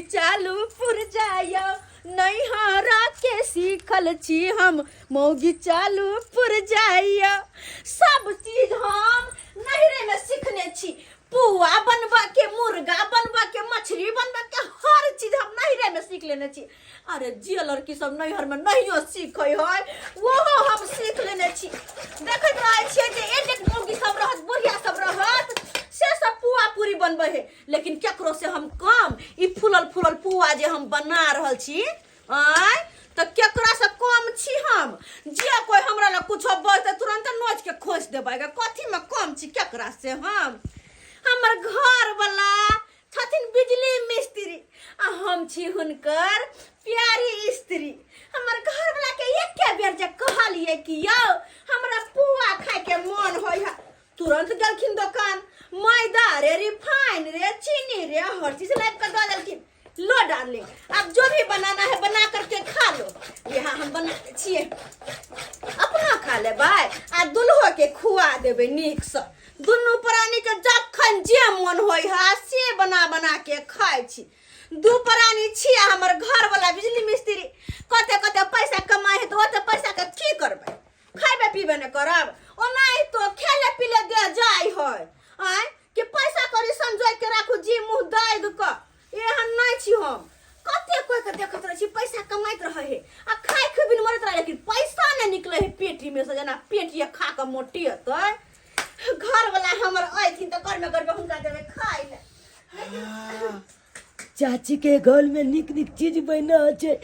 मौगी चालू पुर जाय नैहरा के सीखल छी हम मौगी चालू पुर जाय सब चीज हम नैहरे में सीखने छी पुआ बनबऽ के मुर्गा बनबऽ के मछली बनबऽ के हर चीज हम नैहरे में सीख लेने छी अरे जे लड़की सब नैहर में नहियो सीखै है ओहो हम सीख लेने छी देखैत रहै छियै जे एक एक मौगी सब रहत बुढ़िया सब रहत से सब पुआ पूरी बनबै है लेकिन केकरो से हम कम ई फूलल फूलल पुआ जे हम बना रहल छी आँय तऽ केकरा से कम छी हम जे कोई हमरा लग कुछो बजतै तुरंत नोच के खोसि देबै गे कथी में कम छी केकरा से हम हमर घर वाला छथिन बिजली मिस्त्री आ हम छी हुनकर प्यारी स्त्री हमर घर वाला के एके बेर जे कहलियै कि यौ हमरा पुआ खाय के मन होइ है तुरंत गेलखिन दोकान मैदा रे रिफाइन रे चीनी रे हर चीज लाबि कऽ दऽ देलखिन लो डार्लिंग अब जो भी बनाना है बना करके खा लो यहाँ हम बना दै छियै अपना खा लेबै आ दुल्हो के खुआ देबै नीकसँ दुनू प्राणी के जखन जे मन होइ है से बना बना के खाइ छी दू प्राणी छी आ हमर घर वाला बिजली मिस्त्री कते कते पैसा कमाइ है तऽ ओते पैसा के की करबै खैबे पीबे ने करब ओनाहितो खेले पीले दे जाइ है आँय कि पैसा कौड़ी संजोय के राखू जी मुँह दागि कऽ एहन नहि छी हम कते कोई के देखैत रहै छी पैसा कमाइत रहै है आ खाय खुबिन मरैत रहै लेकिन पैसा नहि निकलै है पेटी में से जेना पेटिए खा कऽ मोटियतै घरवला हमर अयथिन तऽ घरमे घरमे हुनका देबै खाय लए चाची के घर में निक निक चीज बनि रहल छै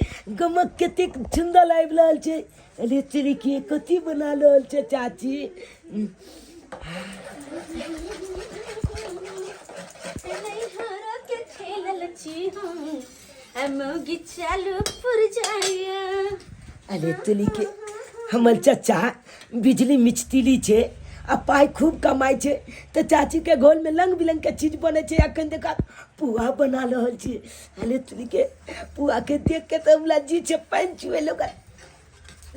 गमक कतेक सुन्दर आबि रहल छै अरे तेरी के कथी बना रहल छै चाची के खेलल छी हम मौगी चालू पुर जाइया अरे तोली के हमर चाचा बिजली मिस्त्री छै आ पाइ खूब कमाइ छै तऽ चाचीके घरमे रङ्ग बिरङ्गके चीज बनै छै एखन देखा पुआ बना रहल छी अरे तोरीके पुआके देख के तऽ हमरा जी छै पानि चुए लगल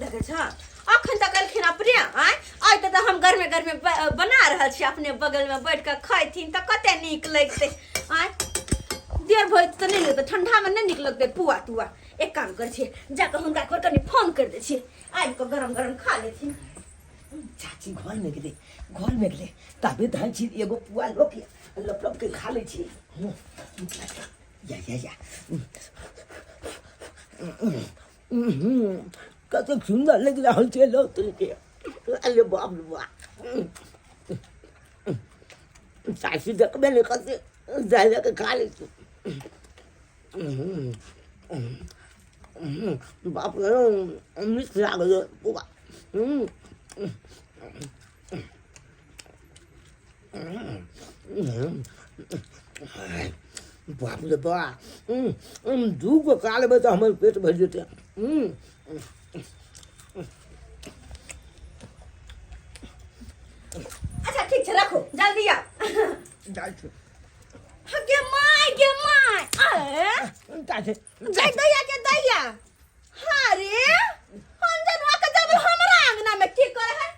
देखै छ अखन तक एलखिन अपने आँय आइ तऽ हम गरमे गरमे बना रहल छी अपने बगलमे बैठ कऽ खैथिन तऽ कते नीक लगतै आँय देर भऽ तऽ नहि लगतै ठंडामे नहि नीक लगतै पुआ तुआ एक काम करै छियै जाकऽ हुनका एक बेर कनि फोन करि दै छियै आबि कऽ गरम गरम खा लेथिन चाची घरमे गेलै घरमे गेलै तबे धान छी एगो पुआ लऽ के लप लप के खा लै छी या या या कतेक सुन्दर लागि रहल छै लौ तुलके अरे बाप रे बाप चाची देखबे नहि करतै जाय लऽ के खा लै छी बाप रे नीक लागल पुआ बाप रे बा दू गो खा लेबै तऽ हमर पेट भरि जेतै अच्छा ठीक छै रखू जल्दी आउ जाइ छी गे my गे my अरे जाइ छी जय दैया के दैया हाँ रे अंजनवा के जब हमरा अंगना में की करे है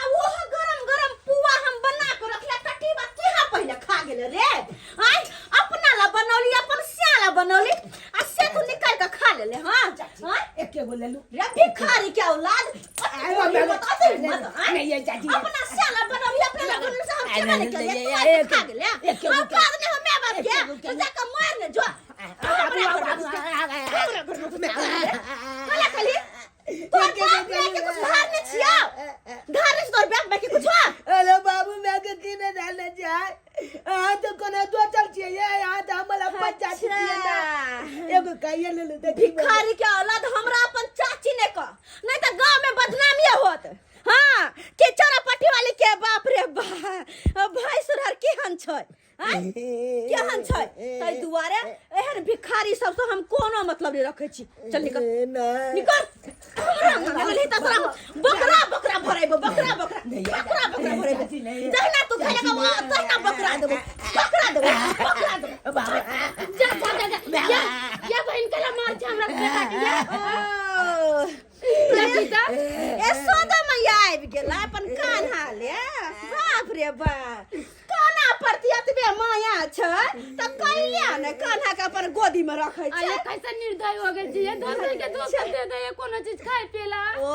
आ वो गरम गरम पुआ हम बना के रखला टटीबा केहा पहले खा गेले रे आय अपना ला बनौली अपन स्या ला बनौली आ से तू निकाल के खा लेले हां आय एके गो लेलू रे भिखारी के औलाद नहीं, नहीं, चाची। अपना स्या ला बनौली अपना ला बनौली से हम नहीं, केना नहीं, निकल नहीं, तू आके एक- खा गेले एके गो अब बाद में हम बाप के एके गो तो जाके मार ने जो हमरा घर में कला खाली तोर बाप माय के कुछ धार ने छियो धार ने तोर बाप माय के कुछ अरे बाबू मैं के की ने डालने जाय अहाँ तो कोनो दोचल छियै ये अहाँ तऽ हमर अपन चाची छियै ना एगो काइए ले ले देखी भिखारी के औलाद हमरा अपन चाची ने कह नहीं तो गांव में बदनामी होत हाँ के चोरा पट्टी वाली के बाप रे बा भाई सुरहर केहन छै आँय? केहन छै ताहि दुआरे एहन भिखारी सबसँ हम कोनो मतलब नहि रखै छी चल निकल नहि निकल हमरा अंगना में गेलही तऽ तोरा हम बकरा बकरा भरेबो बकरा बकरा बकरा बकरा भरेबो जहिना तू खेले के तहिना बकरा देबो बकरा देबो बकरा देबो जा जा जा जा या या बहन कला मार छे हमरा बेटा के या ओ, या सीता ए सोदा मैया आबि गेला अपन कान्हा ले बाप रे बाप काना प्रति एतबे एते माया छै त कैला ने कान्हा के अपन गोदी में रखै आ छै ये कैसे निर्दय हो गेल छी ये दोसर के दोसर दे दे ये कोनो चीज खाए पिला ओ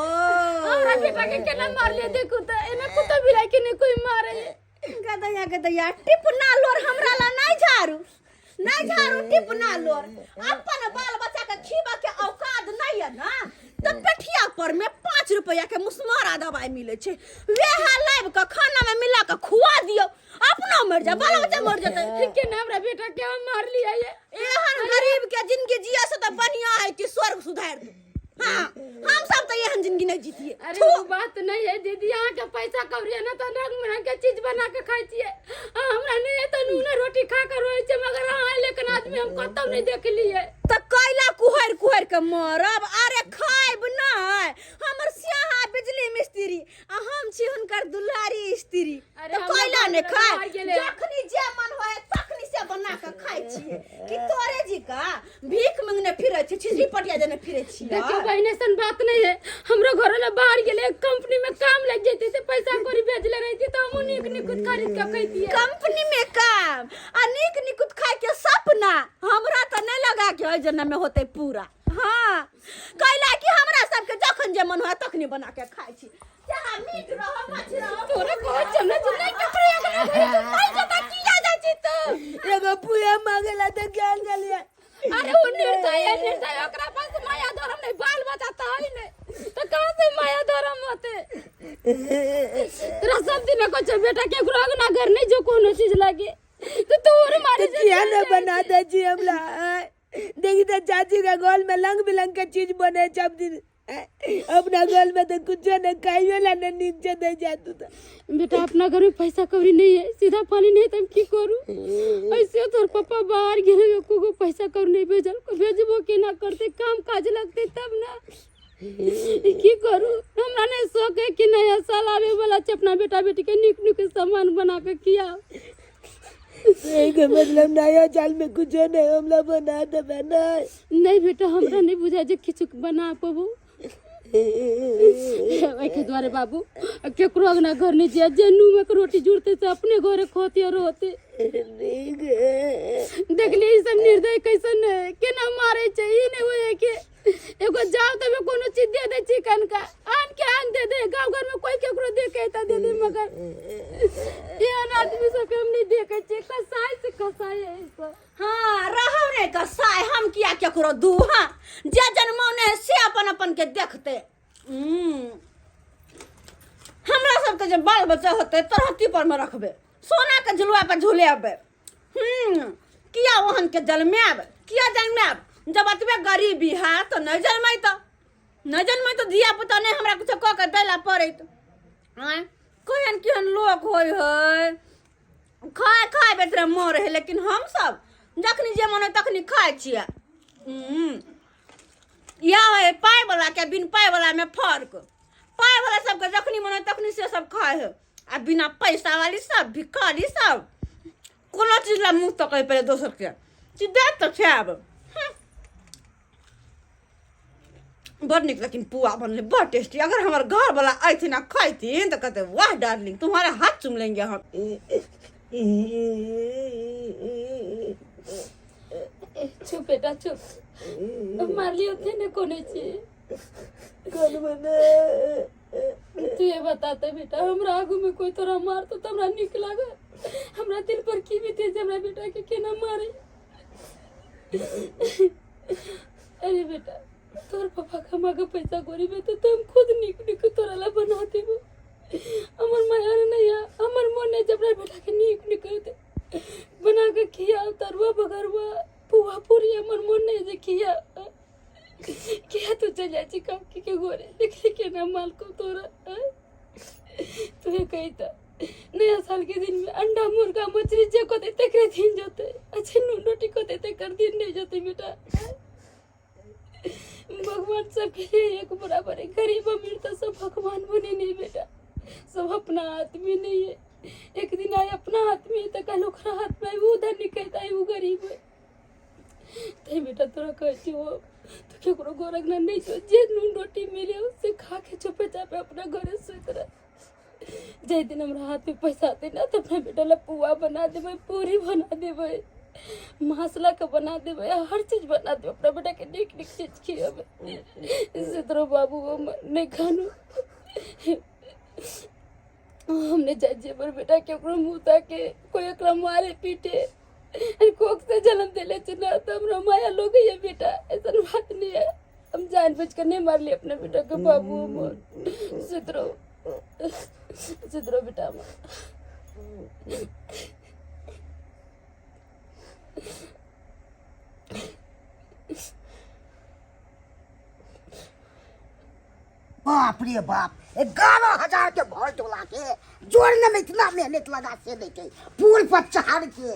हमरा बेटा के केना मारले देखू त एना कुत्ता बिलाई के नहीं कोई मारे गदैया गदैया टिपना लोर हमरा ला नहीं झाड़ू नहीं झाड़ू टिपना लोर अपन बाल बच्चा के खीबा के औकात नहीं है ना तो पेठिया पर में 5 रुपया के मुसमारा दवाई मिले छै वेह लाइब के खाना में मिला के खुआ दियो अपनो मर जा बाल बच्चा मर जेतै केना हमरा बेटा के हम मार लिया ये एहन गरीब के जिंदगी जिया से तो बढ़िया है कि स्वर्ग सुधार दो। हाँ, हम सब तो एहन जिंदगी नहीं जीतिए। अरे वो बात नहीं है दीदी, यहाँ के पैसा कौड़ी है ना तो रंग बिरंग के चीज बना के खाई छिए। आ, हमरा नहीं है तो नून रोटी खा कर रोए छे, मगर अहाँ लेकिन आदमी हम कतौ नहीं देख लिए। तो कैला कुहर कुहर के मरब? अरे खाइब नहीं, हमर स्याहा बिजली मिस्त्री आ हम छी हुनकर दुलारी स्त्री। अरे तो हमरा कैला ने बाप रे, खाए बाहर गेलै। जखनी जे मन होए तखनी से बना के खाइ छिए कि तोरे जी का भीख मंगने फिरे छी, छिछरी पटिया देने फिरे छी। देखियो बहन, ऐसन बात नहीं है। हमरो घर वाला बाहर गेले, कंपनी में काम लग जैते ते पैसा कौड़ी भेजले रहती तो हम नीक निकुत खरीद के खैतिए। कंपनी में काम आ नीक निकुत खाए के सपना हमरा तो नहीं लगा के ओइ जन्म में होते पूरा। हाँ, कैला कि हमरा सबके जखन जे मन होए तखनी बना के खाइ छी, चाहे मीट रहो, मछली रहो। तोरा कहै छौ ने जे नहि कपड़े अगला घरे तू नहि जता, किया जाइ छी तू? एगो पुआ मांगेला तो ज्ञान गेलिए। अरे वो निर्दय है, निर्दय। ओकरा पास माया धर्म नहीं, बाल बच्चा तो है नहीं तो कहाँ से माया धर्म होते? तोरा सब दिन को छौ बेटा के अंगना घर नहीं जो कोनो चीज लागे तो तू और मारे। तो किया ने बना दे जी हमला? देखी तो चाची का गोल में रंग बिरंग के चीज बने सब दिन, अपना गोल में तो कुछ नहीं, खाइयो ला नहीं नीचे दे जा तू तो। बेटा, अपना घर में पैसा कौड़ी नहीं है, सीधा पानी नहीं, तो हम की करू? ऐसे तोर पापा बाहर गेले, एको गो पैसा कौड़ी नहीं भेजल। भेजबो के ना करते, काम काज लगते तब ना। की करू? हमरा नहीं शौक है कि नया साल आवे वाला छै, अपना बेटा बेटी के नीक नीक सामान बना के खियाओ। यही के मतलब नया साल में कुछ नहीं हमला बना दे ना? नहीं बेटा, हमरा नहीं बुझाय जे किछु बना पबू। एहिके दुआरे बाबू, केकरो अंगना घर नहीं जिया। जे नून में रोटी जुड़ते से अपने घरे खोते रहते। देखली ई सब निर्दय कैसन है, केना मारे छै। ई नहीं होय कि एगो जाओ तबे कोनो चीज दे दे चिकन का आन के आन दे दे। गांव घर में कोई केकरो देखे त दे दे, मगर एहन आदमी सबके हम नहीं देखे छियै। कसाई से कसाई है ई सब। हाँ, रहौ ने कसाई, हम किया केकरो दू? हाँ, जे जन्मौने है से अपन अपन के देखते। हमरा सबके जे बाल बच्चा होते तरहत्ती पर में रखबे, सोना के झुलुआ पर झुलेबे। किया ओहन के जन्मायब? किया जन्मायब जब अतबे गरीबी है? तो नहीं जन्मै, तो नहीं जन्मै तो धिया पुता नहीं हमरा कुछ कऽ के दैला पड़ैत। आँय, केहन केहन लोक होइ है, खाय खाय बेतरे मरे है, लेकिन हम सब जखनी जे मन होइ तखनी खाइ छियै। इएह होइ पाइ वाला के बिन पाइ वाला में फर्क। पाइ वाला सबके जखनी मन होइ तखनी से सब खाइ है आ बिना पैसा वाली सब भिखारी सब कोनो चीज ला मुँह तकै पड़े दोसर के चीज देत तऽ खायब। बड़ नीक लेकिन पुआ बनलै, बड़ टेस्टी। अगर हमर घर वाला अयथिन आ खैथिन तऽ कहते, वाह डार्लिंग, तुम्हारा हाथ चूम लेंगे हम। चुप बेटा, चुप। मारली होते ने कोने छी। कौन बने? तू ये बताते बेटा, हमरा आगू में कोई तोरा मारतो तो हमरा निक लागे? हमरा दिल पर की बीते जे हमरा बेटा के केना मारे? अरे बेटा, तोर पापा कमा के पैसा कौड़ी में तो हम खुद निक निक तोरा ला बना देबो। हमर माया नहीं है, हमर मन है जब अपना बेटा के निक निक दे बना के खिया, तरुआ बगरुआ पुआ पूरी। हमर मन नहीं जे खिया। किया तू चल जाए छी काकी के घरे? देखली केना मालको तोरा? तू ये कही था नया साल के दिन में अंडा मुर्गा मछली जे को देते करे दिन जोते, अच्छे नून रोटी को देते कर दिन नहीं जोते। बेटा, भगवान सबके लिए एक बराबर है। गरीब अमीर तो सब भगवान बने नहीं बेटा, सब अपना आदमी नहीं है। एक दिन आए अपना आदमी है तो कल ओकरा हाथ में आई, वो धनी कहता है वो गरीब है। ते बेटा, तोरा कहै छी वो तो केकरो घर अंगना नहीं छो। जे नून रोटी मिले उससे खा के चुपे चापे अपना घरे सुत रह। जाहि दिन हमरा हाथमे पैसा अतै ने तऽ अपना बेटा लए पुआ बना देबै, पूरी बना देबै, मासला के बना देबै, हर चीज बना देबै, अपना बेटाके नीक नीक चीज खिएबै। से तोरो बाबू हमर नहि खानू, हम नहि चाहै छियै हमर बेटाके ओकरो मुँह ताके कोइ ओकरा मारे पीटे। कोख से जन्म देले छै ना तऽ हमरा माया लगैए बेटा, ऐसन बात नहीं है। हम जान बूझ के नहीं मारली अपना बेटा के बाबू हमर। सुधरो सुधरो बेटा हमर। बाप रे बाप, 11,000 के घर डोला के जोड़ने में इतना मेहनत लगा से नहीं के पुल पर चढ़ के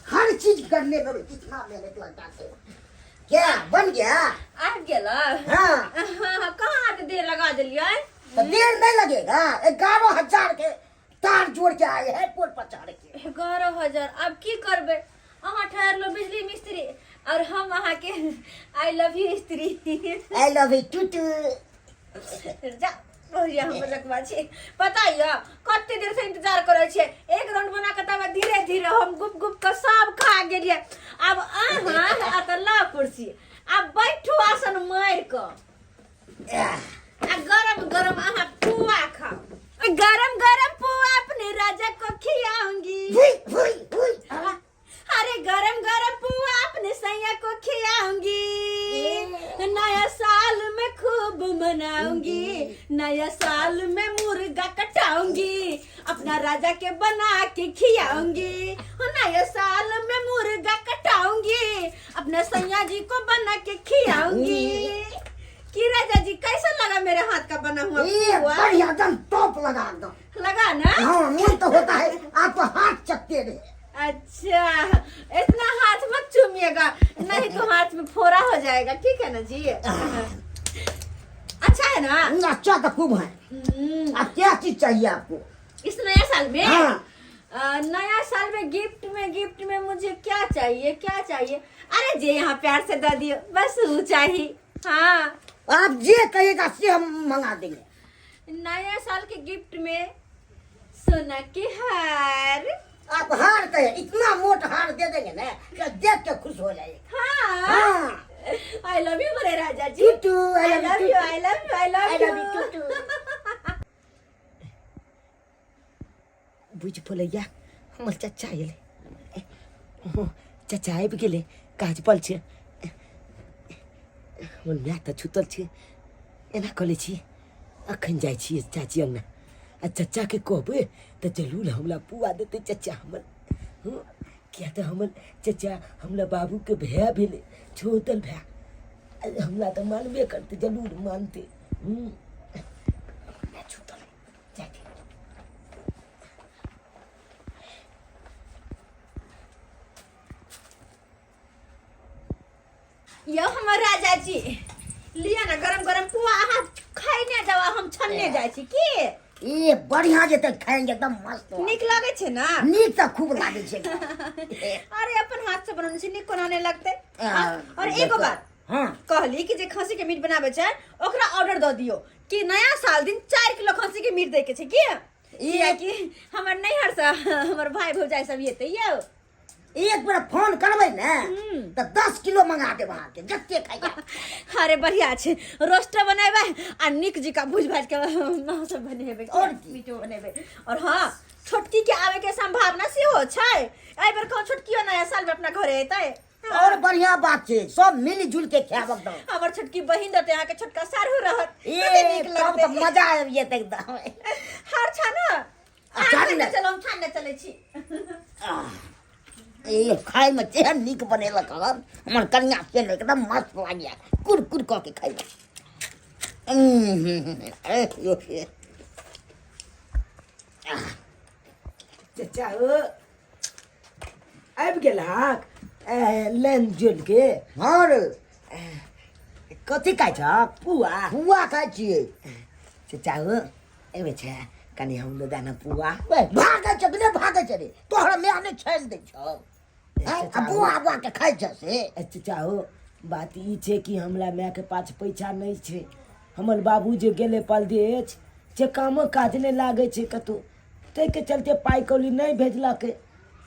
हर चीज करने में इतना मेहनत लगा से क्या बन गया? आबि गेल। हाँ। हाँ, कहाँ हाथ देर लगा देलियै? तो देर नहीं लगेगा, 11,000 के तार जोड़ के आए हैं पुल पर चढ़ के। 11,000। आब की करबै? अहाँ ठहरलो बिजली मिस्त्री और हम अहाँके I love you स्त्री। I love you टूटू। जा भैया, हम मजकवा छी। पता यऽ कते देर से इंतजार करै छियै एक राउंड बना के, तब धीरे धीरे हम गुप गुप के सब खा गेलियै। आब अहाँ आ तऽ ला कुर्सी, आब बैठू आसन मारि कऽ आ गरम गरम अहाँ पुआ खाओ। गरम गरम पुआ अपने राजा को खियाऊंगी। हुई हुई हुई। अरे गरम गरम पुआ अपने सैया को खियाऊंगी, नया साल में खूब मनाऊंगी, नया साल में मुर्गा कटाऊंगी, अपना राजा के बना के खियाऊंगी। नया साल में मुर्गा कटाऊंगी, अपने सैया जी को बना के खियाऊंगी। कि राजा जी, कैसा लगा मेरे हाथ का बना हुआ ये पुआ? बढ़िया, एकदम टॉप लगा एकदम। लगा ना? हाँ, मन तो होता है आपको हाथ चकते रहे। अच्छा, इतना हाथ मत चूमिएगा, नहीं तो हाथ में फोड़ा हो जाएगा। ठीक है ना जी? अच्छा है ना? अच्छा तो खूब है। अब क्या चीज चाहिए आपको इस नया साल में? हाँ। नया साल में गिफ्ट में मुझे क्या चाहिए, क्या चाहिए? अरे जे यहाँ प्यार से दे दियो, बस वो चाहिए। हाँ। आप जे कहिएगा से हम मंगा देंगे। नया साल के गिफ्ट में सोना के हार। आप हार कहे, इतना मोट हार दे देंगे ना कि देख के खुश हो जाएगा। हाँ। हाँ। I love you मेरे राजा जी। टूटू, I love you, I love you, I love I love you you. टूटू। बुझि पड़ैया हमर चचा एलै। चचा आबि गेलै, काज पर छै। हमर माय तऽ छुतल छै। एना कऽ लै छी, अखन जाइ छियै चाची अङ्गना आ चचाके कहबै तऽ जरूर हमरा पुआ देतै चचा हमर। हँ, किया तऽ हमर चचा हमरा बाबूके भाय भेलै, छोटल भाय। हमरा तऽ मानबे करतै, जरूर मानतै। हूँ, माय छुतल है, जाइ छी। यो हमर राजा जी, लिअ ने गरम गरम पुआ। अहाँ खाइ ने जाउ, हम छन्ने जाइ छी की। ये बढ़िया जेतै, खाएंगे एकदम मस्त। नीक लागै छै ना? नीक तऽ खूब लागै छै। अरे अपन हाथ से बनौने छी, नीक कोना नहि लगतै? आ, और एगो बात। हाँ। कहली कि जे खसी के मीट बनाबै छै ओकरा ऑर्डर दऽ दियौ कि नया साल दिन 4 किलो खसी के मीट दै के छै। की कियाकि हमर नैहर से हमर भाई भौजाई सब एतै यौ। एक बेर फोन करबै ने तऽ 10 किलो मंगा देब अहाँके, जते खाइए। अरे बढ़िया छै, रोस्टर बनेबै आ नीक जिका भूज भाज के मांस सब बनेबै। और की? मीटो बनेबै। और हाँ, छोटकी के आवे के संभावना सेहो छै एहि बेर। कहूँ छोटकियो नया साल में अपना घरे एतै। और बढ़िया बात छै, सब मिल जुल के खायब एकदम। हमर छोटकी बहिन रहतै, अहाँके छोटका साढ़ू रहत। ए कते नीक तब तऽ लगतै। मजा आबि जेतै एकदम। हार छान। आ, छान ने। चलो, हम छानने चलै छी। ए खायमे तेहन नीक बनेलक हन हमर कनिया से ने, एकदम मस्त लागैया, कुर कुर कऽ के खायमे। ए, यो, ए। चचा हो, आबि गेल हाक लाइन जोड़ि के? हँ रे। कथी खाइ छ, पुआ? पुआ खाइ छियै। चचा हो, एबै छै कनि हमरो दाना पुआ। बे, भागै छै कि नहि भागै छै रे? तोहर माय नहि छानि दै छौ आँय? आ बुआ बुआ के खाइ छ से। ए चचा हो, बात ई छै कि हमरा मायके पास पैसा नहि छै। हमर बाबू जे गेलै परदेश जे कामो काज नहि लागै छै कतहु, ताहिके चलते पाइ कौड़ी नहि भेजलकै।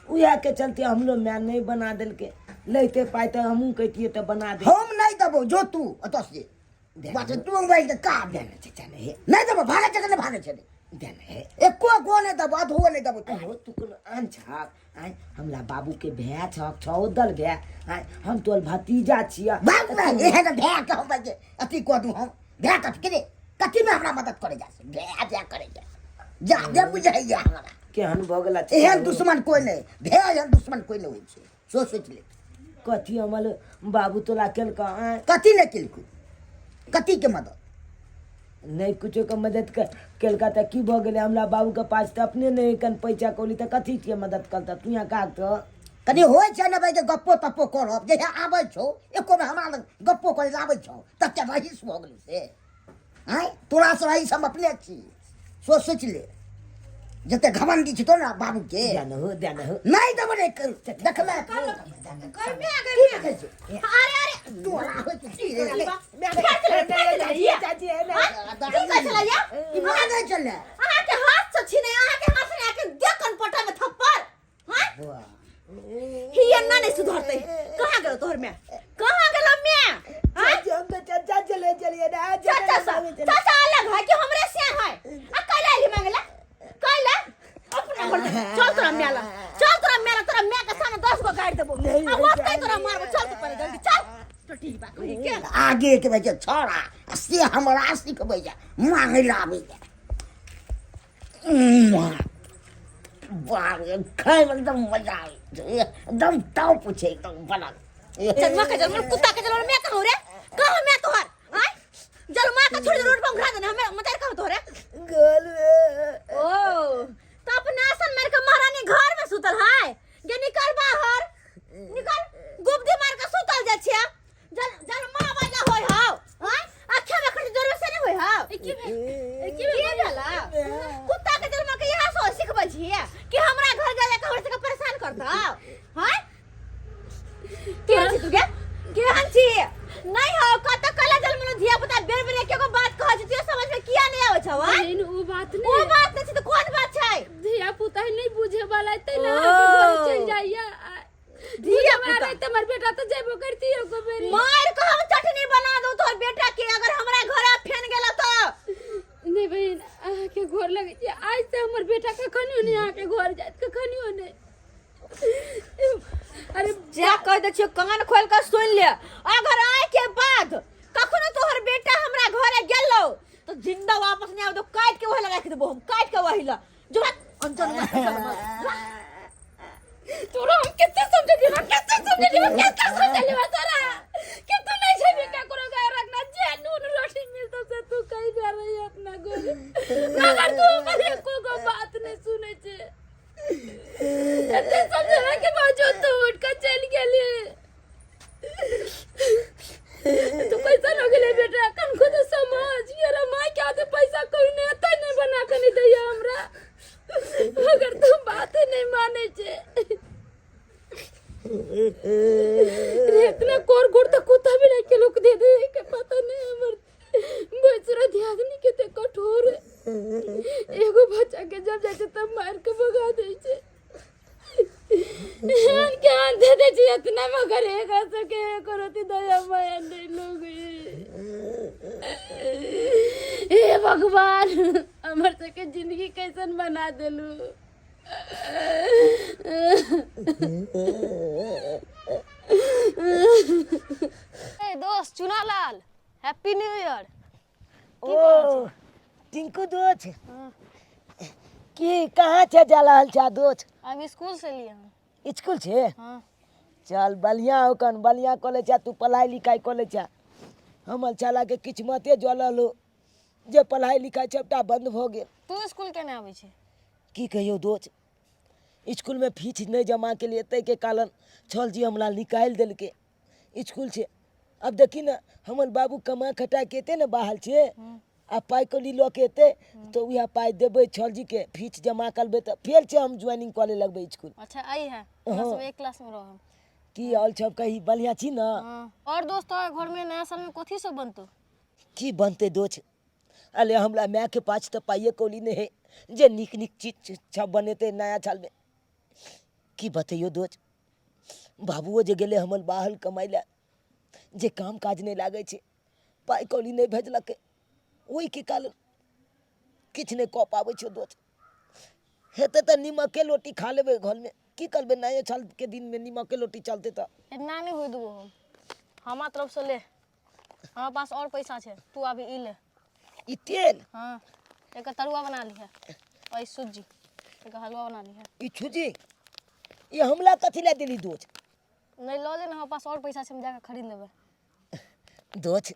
उएहके चलते हमरो माय नहि बना देलकै। लैते पाइ तऽ हमहूँ कहितियै तऽ बना दे। हम नहि देबौ, जो तू ओतऽ से बस तू मोबाइल के काम देने चाचा नहि नहि देबौ। भागे छै कि नहि भागे छै? देने एको गो नहि देबौ, अधो नहि देबौ। तू हो, तू कोनो आन छहक? आँय, हमरा बाबूके भाय छहक, छओ दल भाय। आँय, हम तोहर भतीजा छियह। बाबू ने एहन भाय के हम जे अथी कऽ दू। हम भाय कथी के रे? कथी में हमरा मदद करे जा भाय जा करे जा जा जे बुझाइया हमरा। केहन भऽ गेला? एहन दुश्मन कोइ नहि भाय, एहन दुश्मन कोइ नहि होइ छै। सोच सोच ले। कथी हमर बाबू तोरा केलकऽ? आँय, कथी नहि केलकौ? कथी के मदद? नहि कुछो के मदद केलका तऽ की भऽ गेलै? हमरा बाबूके पास तऽ अपने नहि कन पैसा कौड़ी, तऽ कथी के मदद करता? तू यहाँ काग तऽ कनि होइ छै ने भाइ जे गप्पो तप्पो करब। जहिया आबै छौ एको बेर हमरा लग गप्पो करै लए आबै छौ, तते रहीस भऽ गेलौ से। आँय, तोरासँ रहीस हम अपने छी। सोच सोचि ले, जते घमंडी छै तो ने बाबूके। ध्यान हो, ध्यान हो। नहि देबो रे, देखबै। गई मैं, गई की मैं। देखै छै? अरे अरे, तोरा होइ छै की रे? फेर चले, फेर चले ये। चाची है ना? हाँ? की कहै छलै ये? ई मांगै छलै। अहाँके हाथ से छीने, अहाँके हाथ से आके दे कनपटा में थप्पड़। हाँ, ही एन्ना नहीं सुधरते। कहाँ गेलो तोहर मैं? कहाँ गेलो मैं? हाँ? चाची, हम तो चाचा चले चलिए ना। चाचा सा चाचा अलग है कि हमरे से है? आ कैला आइली मांगला? कैला अपना घर में चल तोरा मेला, चल तोरा मेला। तोरा मैं के सामने 10 गो गाड़ देबो आ ओतै तोरा मारबो। चल तू पहिले जल्दी चल तो। ठीक बा कही के आगे के बजे छोड़ा आ से हमरा सिखबै मांगै लए आबैया। बाप रे, खायमे एकदम मजा आबै छै, एकदम टॉप छै, एकदम बनल। जन्मा के जन्म, कुत्ता के जन्म, मैं कहूं रे? कहूं मैं तोहर? आय जन्मा के छोड़ दे, रोड पर उघरा देना हमें मतार। कहूं तोहरे? गोल में। ओ तो अपना आसन मार के महारानी घर में सुतल है जे? निकल बाहर निकल, गुब्दी मार के सुतल जा छिया। जल जन्मा वाला होय हाव। हां, आख्या में खट जरूर से नहीं होय हाव। ए, की भेल? ए, की की भेल? भेला? कुत्ता के जन्मा के यहाँ से सिखबै छियै कि हमरा घर गेले के हमरा सबके परेशान करता? हां, केहन छी तू गे? केहन छी? नहीं हो कत कला जन्म धिया पुता बेर बेर एक एगो बात कहै छी, तोरा समझ में किया नहीं आबै छौ? आँय? बहिन, उ बात ओ नहीं। बात नहीं छै तऽ कोन बात छै? धिया पुता नहीं बुझे वाला है, ना ओ। अहाँके घर चलि जाइया। धिया धिया पुता। पुता हमर बेटा तऽ जेबो करती एको बेरी। मार के हम चटनी बना दू तोहर बेटा के, अगर हमरा घर फेन गेल तो। नहीं बहिन, अहाँके घर लगै छै। आज से हमर बेटा कखनियो नहीं अहाँके घर जायत, कखनियो नहीं। अरे जा, कह दै छियो, कान खोल के सुन ले, अगर आए के बाद कखनो तोहर बेटा हमरा घरे गेलो तो जिंदा वापस नहीं आबो। काट के वही लगा के देबो हम, काट के वही ला जो अंजन। तोरा हम कते समझेलियै, कते समझेलियै, कते समझेलियै तोरा कि तू नहीं जेबी ककरो घर रखना, जे नून रोटी मिलतो से तू कही जा रही है अपना घर, मगर तू हमर एको गो बात नहीं सुनै छे। एते समझेला के बावजूद तू उठ के चलि गेली। तू कैसन हो गेलै बेटा? कनको तो समझ यार, माय के हाथे पैसा कोई नहीं आता, नहीं बना के नहीं दैया हमरा, मगर तू बात नहीं माने छे रे। इतना कोर गोर तो कुत्ता भी नहीं के लोग दे दे के पता नहीं। हमर बचरा ध्यान के ते कठोर है। एगो बच्चा के जब जाए तब मार के भगा दे छे। एहन के आन दे दे छे इतना, मगर एक सके एको रति दया माया नहीं लोग। हे भगवान, हमर सबके जिंदगी कैसन बना देलू? ए दोस्त चुनालाल, हैप्पी न्यू ईयर। ओ टिंकू दोस्त, की कहाँ छे जा रहल छा दोस्त? हम स्कूल से लिए हैं। स्कूल छे? हाँ। चल, बढ़िया हो कन, बढ़िया कॉलेज छा। तू पढ़ाई लिखाई कॉलेज छा। हमर छाला के किस्मते जलल हो जे पढ़ाई लिखाई सबटा बंद भऽ गेल। तू स्कूल केना आबै छै? की कहियौ दोस्त, स्कूलमे फीस नहि जमा केलियै, ताहिके कारण छल जी हमरा निकालि देलकै स्कूल से। अब देखी ने, हमर बाबू कमा खटा के एतै ने बाहर से आ पाइ कौड़ी लऽ के एतै तऽ उएह पाइ देबै छल जी के, फीस जमा करबै तऽ फेर से हम ज्वाइनिंग करे लगबै स्कूल। अच्छा, आई है हमरा हाँ। सब एक क्लास में रहब। की हाल सब कही, बढ़िआँ छी ने? हाँ। और दोस्त, तोरा घर में नया साल में कथी सब बनतो? की बनतै दोस्त, अरे हमरा मायके पास तऽ पाइए कौड़ी नहि है जे नीक नीक चीज सब बनेतै नया सालमे। की बतैयौ दोस्त, बाबुओ जे गेलै हमर बाहर कमाइ लए, जे काम काज नहि लागै छै, पाइ कौड़ी नहि भेजलकै, ओहिके कारण किछु नहि कऽ पाबै छियौ दोस्त। हेतै तऽ नीमके रोटी खा लेबै घरमे, की करबै, नये सालके दिनमे नीमके रोटी चलतै तऽ। इतना नहि होइ देबो हम, हमरा तरफसँ ले, हमरा पास और पैसा छै, तू अभी ई ले। ई तेल? हाँ, एकर तरुआ बना लिहे, और ई सुज्जी, एकर हलवा बना लिहे। ई छुजी ई हमला कथी लए देली दोस्त? नहि लऽ ले ने, हमरा पास और पैसा छै, हम जाके खरीद लेबै। दोस्त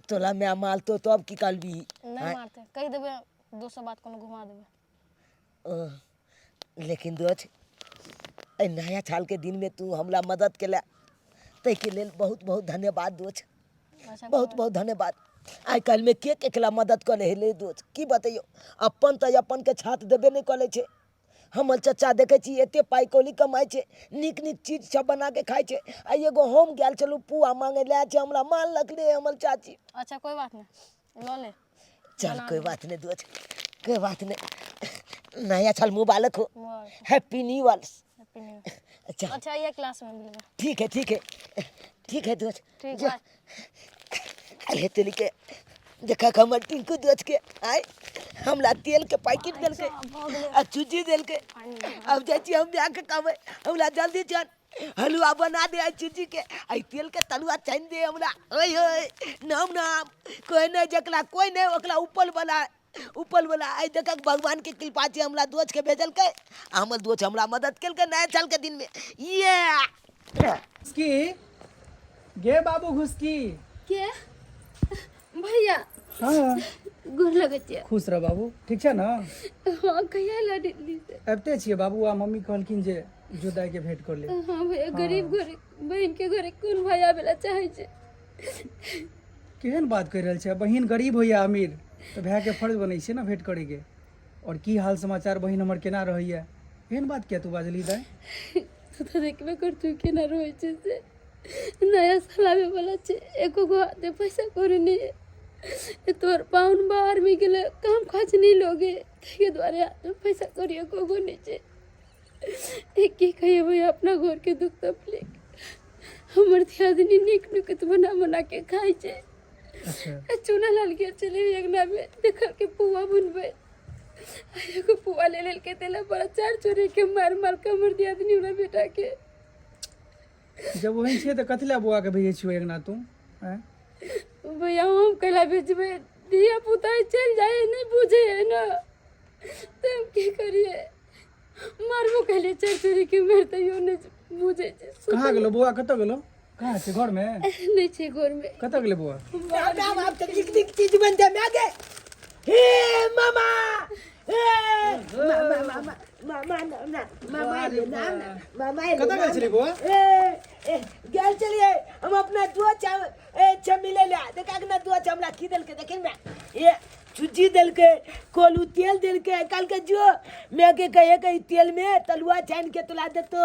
तोरा माय मारतो तब की करबी? नहि मारतै, कहि देबै दोसर बात, कोनो घुमा देबै। लेकिन दोस्त एहि नया सालके दिनमे तू हमरा मदद केला ताहिके लेल बहुत बहुत धन्यवाद दोस्त। अच्छा, बहुत बहुत धन्यवाद। आइ काल्हिमे के केकरा मदद कऽ लै हे दोस्त, की बतैयौ, अपन तऽ अपनके छात देबे नहि करै छै। हमर चचा देखै छी एते पाइ कौड़ी कमाइ छै, नीक नीक चीज सब बनाके खाइ छै, आ एगो हम गेल छलहुँ पुआ मांगे लए छै, हमरा मारलक रे हमर चाची। अच्छा कोई बात नहीं, लऽ ले। चल कोई बात नहीं दोस्त, कोई बात नहीं, नया साल मुबारक हो। मुबारक। Happy new year. Happy new year. अच्छा। अच्छा ये क्लास में मिलबे। ठीक है, ठीक है, ठीक है दोस्त। ठीक, जा। बाय। अरे तेली के देखा हमर टिंकू दोस्त के आय हमरा तेल के पैकेट देलकै आ चूजी देलकै। अब जाइ छी हम जाके कहबै हमरा जल्दी चल हलुआ बना दे आ चूजी के, आ तेल के तलुआ छानि दे हमरा। ओए ओए नाम नाम कोई नहीं जकला कोई नहीं ओकरा ऊपर वाला ऊपर वाला। आइ देखक भगवान के कृपा छै हमरा दोस्त के भेजलकै, आ हमर दोस्त हमरा मदद केलकै नया साल के दिन में। ये घुसकी गे बाबू घुसकी। के भैया? हाँ। गोर लगै छियै। खुश रह बाबू, ठीक छै ने? हाँ, कहिया एला दिल्ली से? आबिते छियै बाबू, आ मम्मी कहलखिन जे जो दाई के भेंट कर ले। हाँ भैया, गरीब घरे बहन के घरे कोन भाई आबे ला चाहे छै? केहन बात कहि रहल छै, बहिन गरीब हो या अमीर तऽ भाय के फर्ज बनै छै ने भेंट करे के। और की हाल समाचार बहिन हमर केना रहैया, एहन बात किया तू बाजली दाई? तू तऽ देखबे करतू केना रहै छै से। नया साल आबे वाला छै, एको गो हाथे पैसा कौड़ी नहीं है। तोहर पाहुन बाहर में गेलै, काम काज नहीं लोगे, ताहिके दुआरे हाथ में पैसा कौड़ी एको गो नहीं छै। की कहिए भैया अपना घर के दुख तकलीफ, हमर दियादनी नीक नुकत बना बना के खाइ छै। अच्छा। चूना लाल के चले अंगना में देखल के पुआ बनबै, एगो पुआ ले लेलकै तेला बड़ा चार चोरी के मार मार के हमर दियादनी हमरा बेटा के। जब वही छियै तऽ कथी लए बौआ के भेजै छियौ अंगना तू? आँय? भैया हम कैला भेजबै, धिया पुता चलि जाइ नहीं बुझे है ना, तऽ हम की करिए, मारबो कैलिए चार चोरी के मार तैयो नहीं बुझे छै। कहाँ गेलो बौआ, कतऽ गेलो, कहाँ छै घर में? नहीं छै घर में। कतऽ गेलै बौआ? राम राम, आब तऽ नीक नीक चीज बनतै माय गे। हे मामा, हे मामा, मामा मामा ना मामा एलै ना मामा एलै। कतऽ गेल छलियै बौआ? ए ए गेल छलियै हम अपना दोस्त ए छ मिलै लए, देखा के ना दोस्त हमरा की देलकै, देखिन ना, ए चूजी देलकै, कोलू तेल देलकै, कहलकै जो मैं के कहे के तेल में तलुआ छानि के तोला देतो,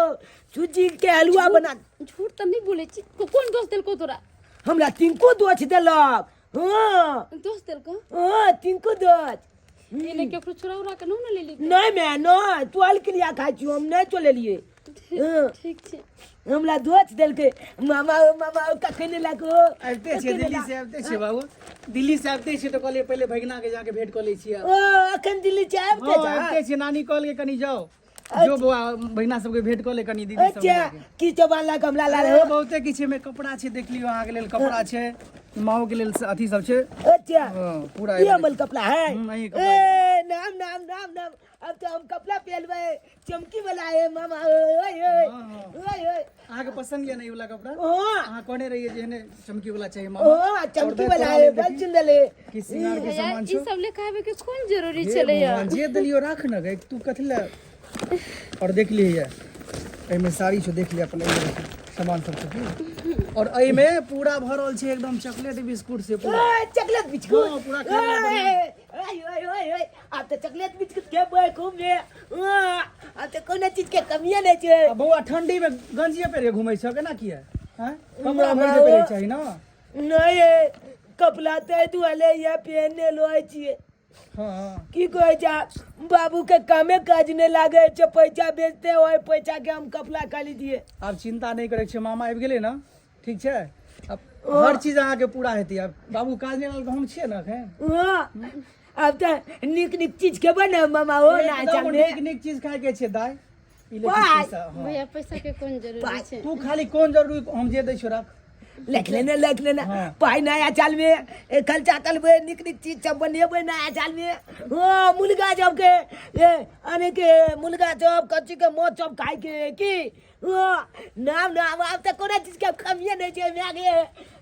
चूजी के हलुआ बना। झूठ तऽ नहीं बोलै छी, कोन दोस्त देलको तोरा? हमरा तिनको दोस्त देलक। हाँ दोस्त देलको? हाँ तिनको दोस्त। एने केकरो चोरा उरा के नहीं ने लेली? नहीं मैं नहीं, तोल के लिए खाइ छी हम, नहीं चोलेलियै। हाँ। ठीक छै। हमरा दोस्त देलकै मामा, ओ मामा, ओ कखन एलक? ओ आबिते छियै दिल्ली से, आबिते छियै बाबू, दिल्ली से आबिते छियै तऽ कहलियै पहिले भगिना के जाके भेंट कऽ लै छियै। ओ अखन दिल्ली से आबिते? हाँ, आबिते छियै। नानी कहलकै कनी जाओ जो बौआ बहिना सबके भेंट कऽ ले कनी दीदी सब। अच्छा की सब आनलक हमरा लाल? अरे बहुते किछु एहिमे कपड़ा छै, देख लियौ, अहाँके लेल कपड़ा छै, माओ के लेल अथी सब छै। अच्छा। हाँ, पूरा ये हमर कपड़ा है। यही कपड़ा। ए नाम नाम नाम नाम, अब तो हम कपड़ा पहनबै, चमकी वाला है मामा। ओए ओए ओए ओए, अहाँके पसंद यऽ ने ई वाला कपड़ा? हाँ। अहाँ कहने रहियै जे एहने चमकी वाला चाहिए मामा। हाँ चमकी वाला है, बड़ सुंदर है। की श्रृंगार के सामान ई छौ सब लेके आबे के कोन जरूरी हे छलै? भगवान, जे देलियो राख न गे तू, कथी लए? और देख लियै, एहिमे साड़ी छौ, देख लियै अपन, एहिमे देखी सामान सब छौ की। और एहिमे पूरा भरल छै एकदम चॉकलेट बिस्कुट से पूरा। ओए, चॉकलेट बिस्कुट? हाँ, पूरा खेलना बढ़िया। ओए ओए ओए ओए, आब तऽ चॉकलेट बिस्कुट खेबै खूब ने। हाँ, आब तऽ कोनो चीज के कमिए नहि छै। आ बौआ ठंडी में गंजिए पहिर के घुमै छौ, केना किया? हैं, कपड़ा भरि के पहिरे चाही ना। नहीं कपड़ा ताहि दुआरे इएह पहिरने रहै छियै। हाँ। की कहै छै, बाबू के कामे काज नहि लागै छै, पैसा बेचते ओहि पैसा के हम कपड़ा खरीदिए। आब चिंता नहि करै छै, मामा आबि गेलै ने, ठीक छै, आब हर चीज अहाँके पूरा हेतै। आब बाबू काज नहि लागल तऽ हम छियै ने एखन। हाँ, आब तऽ नीक नीक चीज खेबै ने मामा हो ना। एकदम चलमे नीक नीक चीज खायके छै दाइ। ई ले पाइ। पैसा, हाँ। भैया, पैसा के कोन जरूरी छै? तू खाली कोन जरूरी, हम जे दै छियौ रख। लिख लेने, लिख लेने। हाँ। पाइ नया साल में खर्चा करबै, नीक नीक चीज सब बनेबै नया साल में। हाँ, मुर्गा सबके ए अने के मुर्गा सब कच्ची के माछ सब खाय के की। हाँ, नाम नाम आब तऽ कोनो चीज के कमिए नहि छै माय गे,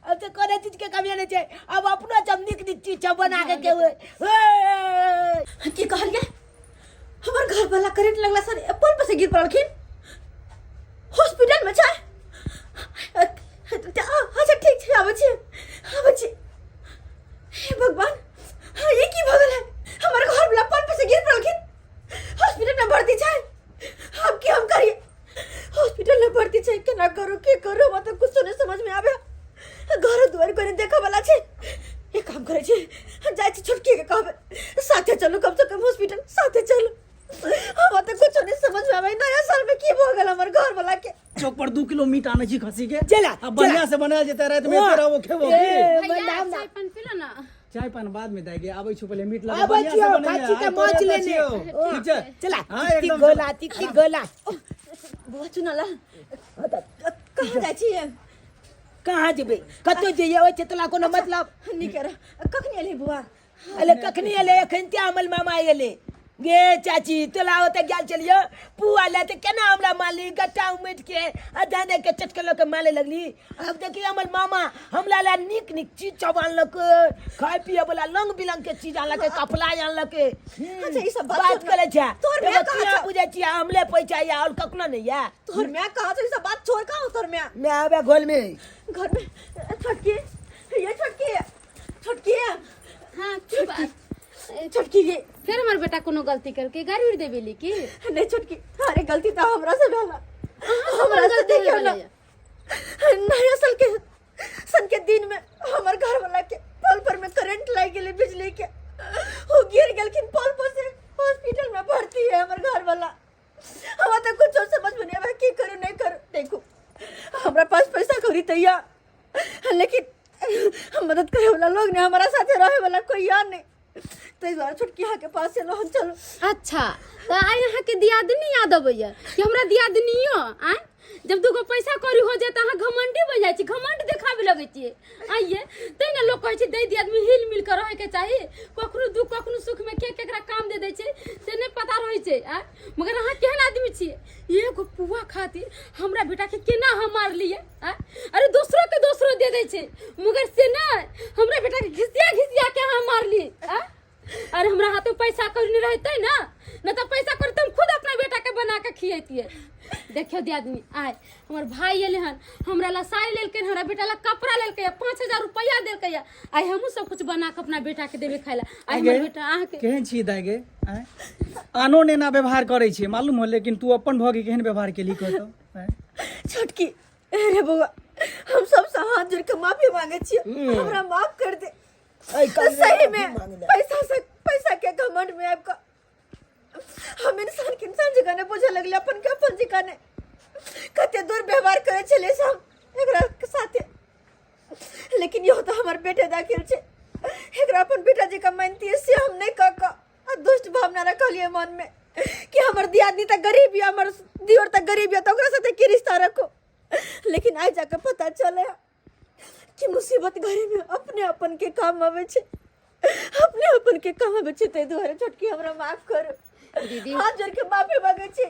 आब तऽ कोनो चीज के कमिए नहि छै। आब अपनो सब नीक नीक चीज सब बना के खेबै। ए, की कहलियै? हमर घर वाला करेंट लगला सर पोल पर से गिर पड़लखिन, हॉस्पिटल में छै। अच्छा ठीक छै, आबै छी, आबै छी। हे भगवान, हाँ, ये की भऽ गेल है? हमर घर वाला पोल पर से गिर पड़लखिन, हॉस्पिटल में भर्ती छै। अब की हम करिए? हॉस्पिटल में भर्ती छै, केना करू, की करू, हमरा तऽ कुछो नहीं समझ में आवे। घर दुआर कोई नहीं देखा वाला छै। एक काम करे छी, जाइ छी छोटकी के कहबै साथे चलू, कम से कम हॉस्पिटल साथे चलू। हमरा तऽ कुछो नहीं समझ में आवे, नया साल में की भऽ गेल हमर घर वाला के। चौक पर 2 किलो मीट आनै छी खसी के। चला, आ बढ़िया से बनायल जेतै, राति में एते रहबो खेबो की। ए, भैया, नाम चाय पान पी लो ना। चाय पान बाद में दाइ गे, आबै छौ पहिले मीट लगा आबै बढ़िया से छियौ, बनैहे। खस्सी के आइ माछ तोरे एतऽ लेने। छियौ। ठीक छै। चला। हाँ, तिक एकदम गोला, तिक गोला। बुआ चुनाला, कहाँ जाइ छी? कहाँ जेबै? कतौ जइयै, ओहि छै तोरा कोनो मतलब? नीके रह। कखनी एलही बुआ? अले कखनी एलै? एखन ते हमर मामा एलै गे। चाची, तोला ओतऽ गेल छलियौ पुआ लए तऽ केना हमरा मारली, गट्टा उमटि के आ दाने के चटके लऽ के मारे लगली। आब देखी, हमर मामा हमरा लए नीक नीक चीज सब आनलक, खाय पिए वाला रंग बिरंग के चीज आनलक, कपड़ा आनलक। अच्छा, ई सब बात बात छोड़ ना। करै छै। तोहर माय एगो कहाँ किया छौ? बुझै छियै, हमले पैसा या और कखनो नहि या। तोहर माय कहाँ छौ? ई सब बात छोड़, कहाँ तोहर माय? मैं आबे घोल में। घर में। छोटकी, ये छोटकी, छोटकी। हाँ, की बात? छोटकी ये। फेर हमर बेटा कोनो गलती करके गाड़ी उड़ देबेली की? नहीं छोटकी, अरे गलती तो हमरा से भेला, हमरा से। गलती देखियो ना, भेलै? नया साल के सन के दिन में हमर घर वाला के पोल पर में करंट लाग गेलै बिजली के, वो गिर गेलखिन पोल पर से, हॉस्पिटल में भर्ती है हमर घर वाला। हमरा तो कुछ समझ में नहीं आवे, की करू नहीं करू। देखो, हमरा पास पैसा कौड़ी तैया, लेकिन मदद करे वाला लोग नहीं, हमारा साथे रहे वाला कोई यार नहीं, ताहि दुआरे छोटकी अहाँ के पास एलहुँ हम, चलू। अच्छा, तऽ आइ अहाँके दियादनी याद अबैया कि हमरा दियादनियो आँय? जब दूगो पैसा कौड़ी हो जाए तऽ अहाँ घमंडी बनि जाइ छी, घमंड देखाबे लगै छियै। आइये तै ने लोक कहै छै दै दियादनी हिल मिल कऽ रहैके चाही। कखनो दुख कखनो सुखमे के केकरा काम दे दै छै से नहि पता रहै छै। आँय, मगर अहाँ केहन आदमी छियै? एगो पुआ खातिर हमरा बेटाके केना अहाँ मारलियै? आँय, अरे दोसरो के दोसरो दे दै छै, मगर से नहि, हमरा बेटाके घिसिया घिसिया के अहाँ मारलियै। आँय, अरे हमरा हाथ में पैसा कौड़ी नहीं रहते ना, न तो पैसा कौड़ी तो हम खुद अपना बेटा के बना के खियतिए। देखियो दियादनी, आय हमर भाई एले हन, हमरा ला साड़ी लेलकै, हमरा बेटा ला कपड़ा लेलकै, 5000 रुपया देलकै। आइ हमहूँ सब कुछ बना के अपना बेटा के देबै खाय ला। आइ हमर बेटा अहाँके केहन छी दाइ गे? आँय, आनो नेना व्यवहार करै छै मालूम हो, लेकिन तू अपन भऽ के केहन व्यवहार केली कहतो? आँय? छोटकी रे बउआ, हम सबसे हाथ जोड़ के माफी मांगे छियै, हमरा माफ कर दे। ऐ काल में सही माफी में मांगले। पैसा से पैसा के घमंड में आबि कऽ हम इंसान के इंसान जकाँ नहि बुझऽ लगले, अपन के अपन जकाँ नहि। कते दुर्व्यवहार करै छलियै से हम एकरा साथे, लेकिन इहो तऽ हमर बेटे दाखिल छै, एकरा अपन बेटा जकाँ मानितियै, से हम नहि कऽ कऽ आ दुष्ट भावना रखलियै मन में कि हमर दियादनी तऽ गरीब यऽ, हमर दियोर तऽ गरीब यऽ, तऽ ओकरा साथे की रिश्ता रखू। लेकिन आइ जाके पता चले कि मुसीबत घड़ी में अपने अपन के काम आवे छै, अपने अपन के काम आवे छै। ताहि दुआरे छोटकी, हमरा माफ करू। दीदी। हाथ जोड़ के माफी मांगे छी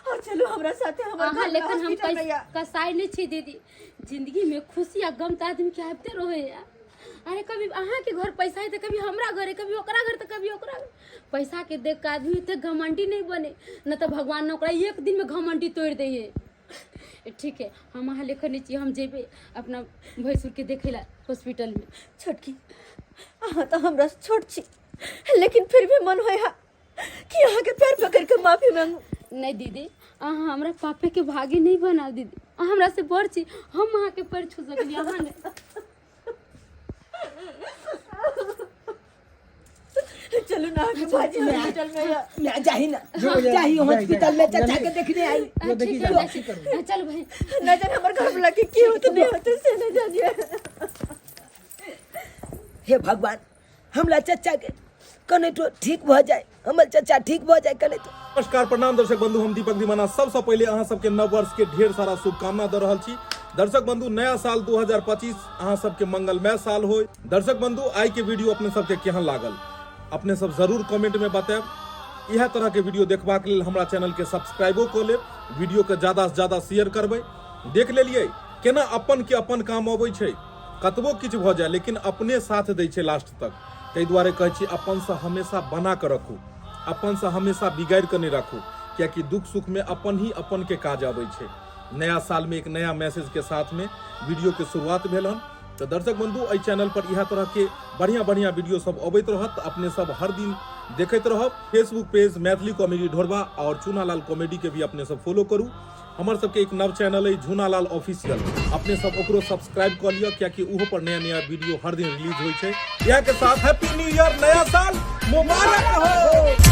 और चलू हमरा साथे हमर अहाँ घर में लेकिन हम हॉस्पिटल में या। कसाई नहीं छी दीदी। जिंदगी में खुशी आ गम तऽ आदमी के आबिते रहे। अरे कभी अहाँके घर पैसा है तऽ कभी हमरा घर है, कभी ओकरा घर तऽ कभी ओकरा घर। पैसा के देख के आदमी एते घमंडी नहीं बने, न तऽ भगवान ने ओकरा एक दिन में घमंडी तोड़ि दै है। ठीक है, हम अहाँ लेखन छी, हम जेबै अपना भैंसुर के देखै ला हॉस्पिटल में। छोटकी, अहाँ तऽ हमरा से छोट छी, लेकिन फिर भी मन होय हा कि अहाँके पैर पकड़ के माफी मांगू। नहीं दीदी, अहाँ हमरा पापे के भागी नहीं बनाओ। दीदी, अहाँ हमरा से बड़ छी, हम अहाँके पैर छू सकली, अहाँ नहीं। ना के भाजी हॉस्पिटल में है। मैं जाही ना जो जा- जाही जा- हॉस्पिटल में जा- चाचा के देखने आई जो देखी ठीक है जाओ, जाइ छी। चल भाई न जाने हमर घर वाला के की होते नहीं होते से न जानिए। हे भगवान, हमरा चाचा के कने तो ठीक भ जाए, हमर चाचा ठीक भ जाए कने तो। नमस्कार, प्रणाम दर्शक बंधु, हम दीपक दीवाना सबसे पहले अहाँ सबके नव वर्ष के ढेर सारा शुभकामना दे रहल छी। दर्शक बंधु, नया साल 2025 अहाँ सबके मंगलमय साल हो। दर्शक बंधु, आइ के वीडियो अपने सबके केहन लागल अपने सब जरूर कमेंट में बतायब। इएह तरह के वीडियो देखबाक लेल हमरा चैनल के सब्सक्राइबो कऽ लेब, वीडियो के ज्यादा से ज्यादा शेयर करबै। देख लेलियै केना अपन के अपन काम अबै छै, कतबो किछु भऽ जाय लेकिन अपने साथ दै छै लास्ट तक। ताहि दुआरे कहै छी अपन से हमेशा बना कऽ रखू, अपन से हमेशा बिगाड़ि कऽ नहि राखू, कियाकि दुख सुख में अपन ही अपन के काज अबै छै। नया साल में एक नया मैसेज के साथ में वीडियो के शुरुआत भेल हन। तो दर्शक बंधु, एहि चैनल पर इएह तरह के बढ़िया बढ़िया वीडियो सब अबैत रहत, अपने सब हर दिन देखैत रहब। फेसबुक पेज मैथिली कॉमेडी ढोरबा और चूनालाल कॉमेडी के भी अपने सब फॉलो करू। हमर सबके एक नव चैनल है झूनालाल ऑफिशियल, अपने सब ओकरो सब्सक्राइब कऽ लिअ, कियाकि ओहो पर नया नया वीडियो हर दिन रिलीज होइ छै। इएह के साथ हैप्पी न्यू ईयर, नया साल मुबारक हो।